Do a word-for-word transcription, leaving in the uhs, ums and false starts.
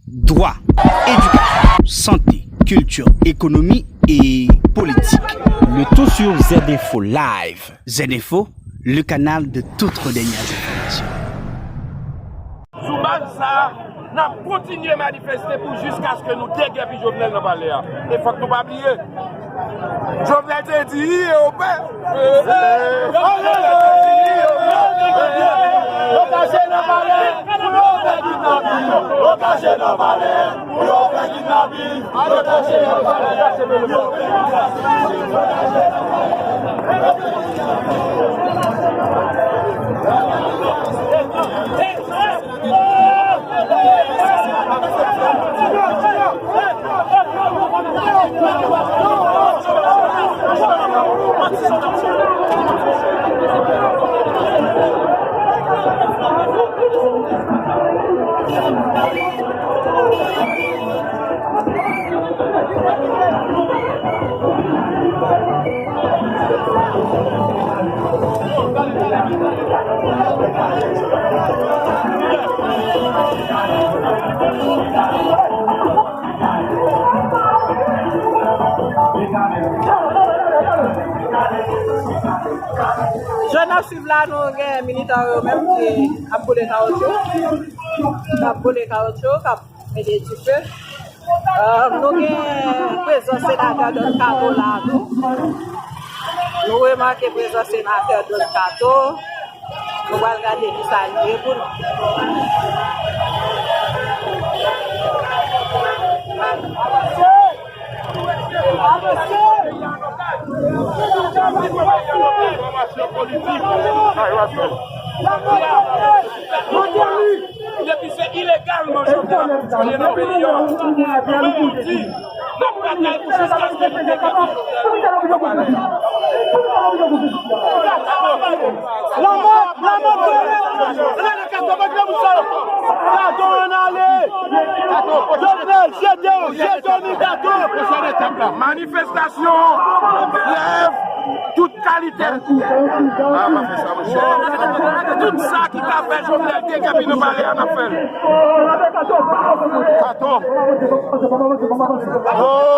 Dwa, edikasyon, sante, kilti, ekonomi e politik. Le tout sur Z Info Live. Z Info, le canal de toutes vos dernières informations. Sou baz sa a, n ap kontinye manifeste pou jiskaske nou degèpi Jovenel nan palè a. E fòk nou pa bliye, Jovenel te di, "Ii, e opè." Yo kache nan palè pou yo fè kidnapin. Yo kache nan palè pou yo fè kidnapin. Yo kache nan palè. Jan n ap swiv la, nou gen militan yo menm ki ap boule kawotchou. K ap boule kawotchou, k ap mete dife. Euh, nou gen prezans senatè Don Kato la tou. Nou remake prezans senatè Don Kato. Nou pral gade ki sa l ye pou nou. Enfòmasyon politik, sa yo ap fè. Epi se ilegalman Jovenel ap fonksyone nan peyi a. Nou menm nou di, n ap batay pou jiskaske nou degèpi Jovenel. Lanmò, lanmò, Jovenel! Kato, ban granmoun sa yo! Kato ann ale! Jovenel, jete yo, jete yo, Kato! Pwochèn etap la, manifestasyon, grèv, tout kalite. Ah, pa fè sa, monchè. Tout sa ki ka fè Jovenel degèpi nan palè a, n ap fè l. Kato. Oh!